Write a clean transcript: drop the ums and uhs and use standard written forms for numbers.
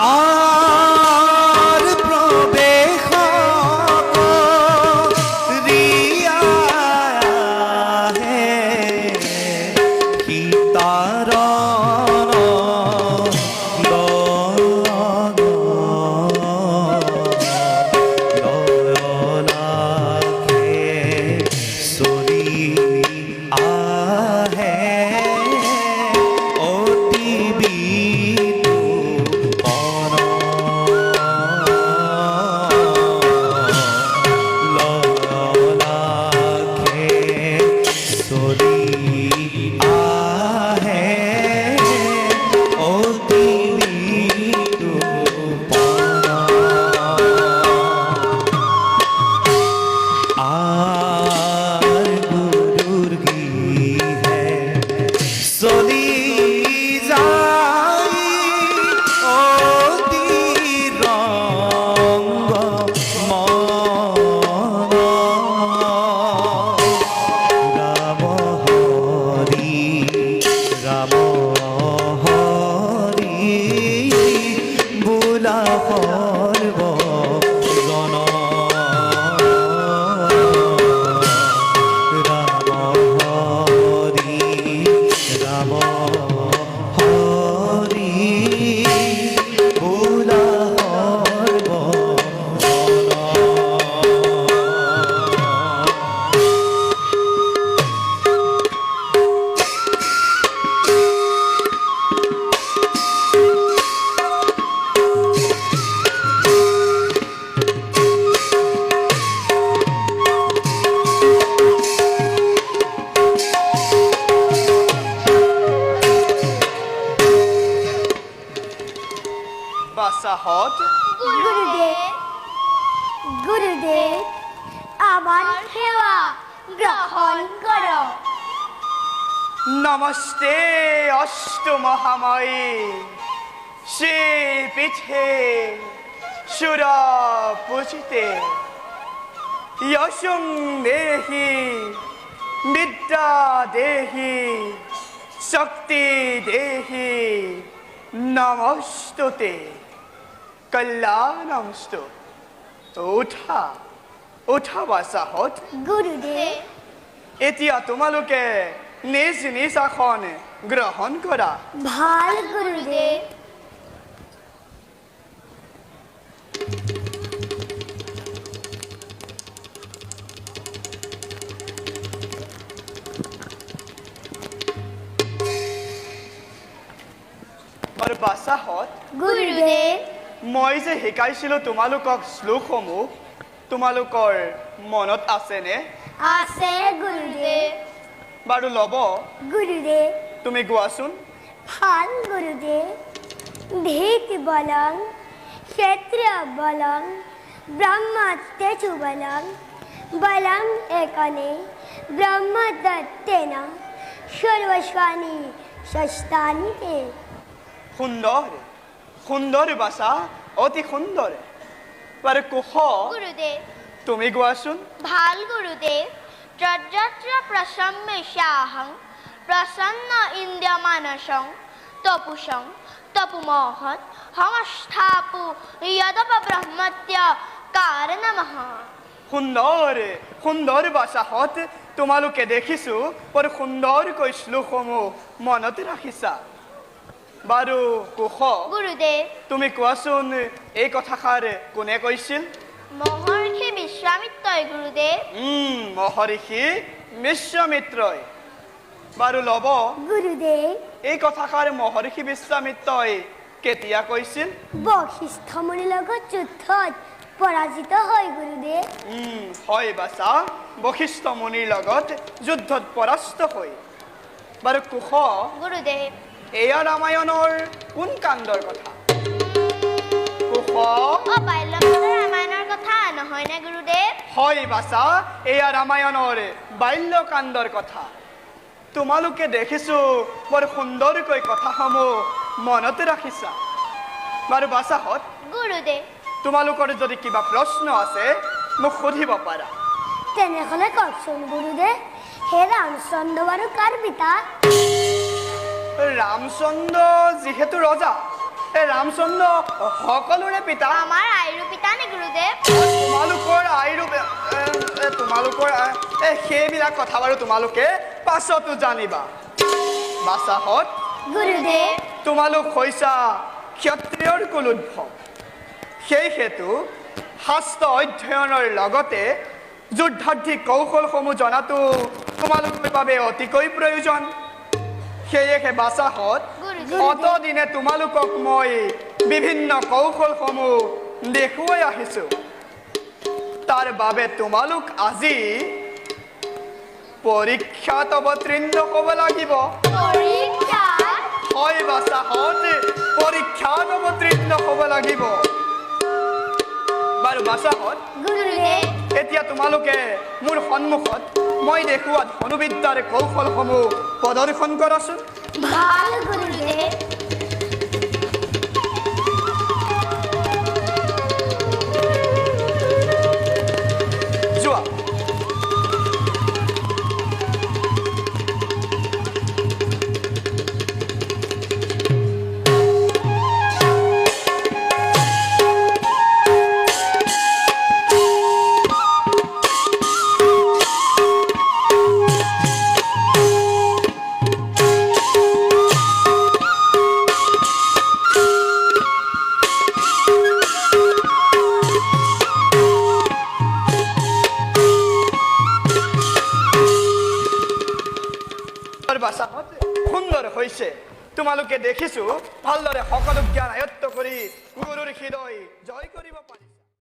R প্ৰৱেশ কৰি আহে সীতাৰ লয়লাসে চলি আহে অতি বিতোপন। লয়লাসে চলি আহে অতি বিতোপন। আর গুৰুৰ গৃহে চলি যায় অতি ৰঙ্গ মন। ৰাম হৰি ৰাম হৰি বোলা সৰ্বজন। ৰাম হৰি ৰাম হৰি বোলা সৰ্বজন। বাচাহঁত। গুৰুদেৱ, গুৰুদেৱ, আমাৰ সেৱা গ্ৰহণ কৰক। নমস্তে অস্তু মহামায়ী শ্ৰীপীঠে সুৰ পূজিতে, যশং দেহি, বিদ্যা দেহি, শক্তি দেহি, নমস্তুতে, কল্যাণমস্তু। উঠা, উঠা বাচাহঁত। গুৰুদেৱ। এতিয়া তোমালোকে নিজ নিজ আসন গ্ৰহণ কৰা। ভাল গুৰুদেৱ। আৰু বাচাহঁত। গুৰুদেৱ। মই যে শিকাইছিলো তোমালোকক শ্লোকসমূহ, তোমালোকৰ মনত আছেনে? আছে গুৰুদেৱ। বাৰু ল'ব। গুৰুদেৱ। তুমি গোৱাচোন। ভাল গুৰুদেৱ। ধীত বলং, ক্ষেত্ৰ বলং, ব্ৰহ্ম তেজু বলং, বলং একনে ব্ৰহ্মদত্তেন সৰ্বস্বানী ষষ্ঠানি তে। সুন্দৰ, সুন্দৰ বাচা, অতি সুন্দৰ। বাৰু কোষ। গুৰুদেৱ। তুমি গোৱাচোন। ভাল গুৰুদেৱ। তযত্ৰ প্ৰসম্যস্যাহং প্ৰসন্ন ইন্দ্ৰিয়মানসং তপুসং তপুমহৎ সংস্থাপু যদপ ব্ৰহ্মত্য কাৰণমঃ। সুন্দৰ, সুন্দৰ বাচাহঁত। তোমালোকে দেখিছো বৰ সুন্দৰকৈ শ্লোকসমূহ মনত ৰাখিছা। বাৰু কোষ। গুৰুদেৱ। তুমি কোৱাচোন, এই কথাষাৰ কোনে কৈছিল? মহৰ্ষি বিশ্বামিত্ৰই গুৰুদেৱ। মহৰ্ষি বিশ্বামিত্ৰই। বাৰু ল'ব। গুৰুদেৱ। এই কথাষাৰ মহৰ্ষি বিশ্বামিত্ৰই কেতিয়া কৈছিল? বশিষ্ঠ মুনিৰ লগত যুদ্ধত পৰাজিত হয় গুৰুদেৱ। হয় বাচা, বশিষ্ঠ মুনিৰ লগত যুদ্ধত পৰাস্ত হৈ। বাৰু কোষ। গুৰুদেৱ। এয়া ৰামায়ণৰ কোন কাণ্ডৰ কথা কোষ? অ, বাল্যকালৰ ৰামায়ণৰ কথা নহয়নে গুৰুদেৱ? হয় বাচা, এয়া ৰামায়ণৰ বাল্যকাণ্ডৰ কথা। তোমালোকে দেখিছো বৰ সুন্দৰকৈ কথাসমূহ মনত ৰাখিছা। বাৰু বাচাহঁত। গুৰুদেৱ। তোমালোকৰ যদি কিবা প্ৰশ্ন আছে মোক সুধিব পাৰা। তেনেহ'লে কওকচোন গুৰুদেৱ, হে ৰামচন্দ্ৰ বাৰু কাৰ পিতা? ৰামচন্দ্ৰ যিহেতু ৰজা, এই ৰামচন্দ্ৰ সকলোৰে পিতা। আমাৰ আইৰো পিতা নে গুৰুদেৱ? তোমালোকৰ আইৰো তোমালোকৰ সেইবিলাক কথা বাৰু তোমালোকে পাছতো জানিবা। বাচাহত গুৰুদেৱ, তোমালোক হৈছা ক্ষত্ৰিয়ৰ কুলোদ্ভৱ, সেই হেতু শাস্ত্ৰ অধ্যয়নৰ লগতে যুদ্ধাৰ্থী কৌশলসমূহ জনাটো তোমালোকৰ বাবে অতিকৈ প্ৰয়োজন। সেয়েহে বাচাহত, অতদিনে তোমালোকক মই বিভিন্ন কৌশলসমূহ দেখুৱাই আহিছোঁ, তাৰ বাবে তোমালোক আজি পৰীক্ষাত অৱতীৰ্ণ হ'ব লাগিব। হয় বাচাহত, পৰীক্ষাত অৱতীৰ্ণ হ'ব লাগিব। বাৰু বাচাহত, এতিয়া তোমালোকে মোৰ সন্মুখত মই দেখুওৱা ধনুবিদ্যাৰ কৌশলসমূহ প্ৰদৰ্শন কৰাচোন। ভাল গুৰুদেৱ। যোৱা। সুন্দৰ হৈছে, তোমালোকে দেখিছো ভালদৰে সকলো জ্ঞান আয়ত্ত কৰি গুৰুৰ হৃদয় জয় কৰিব পাৰিছা।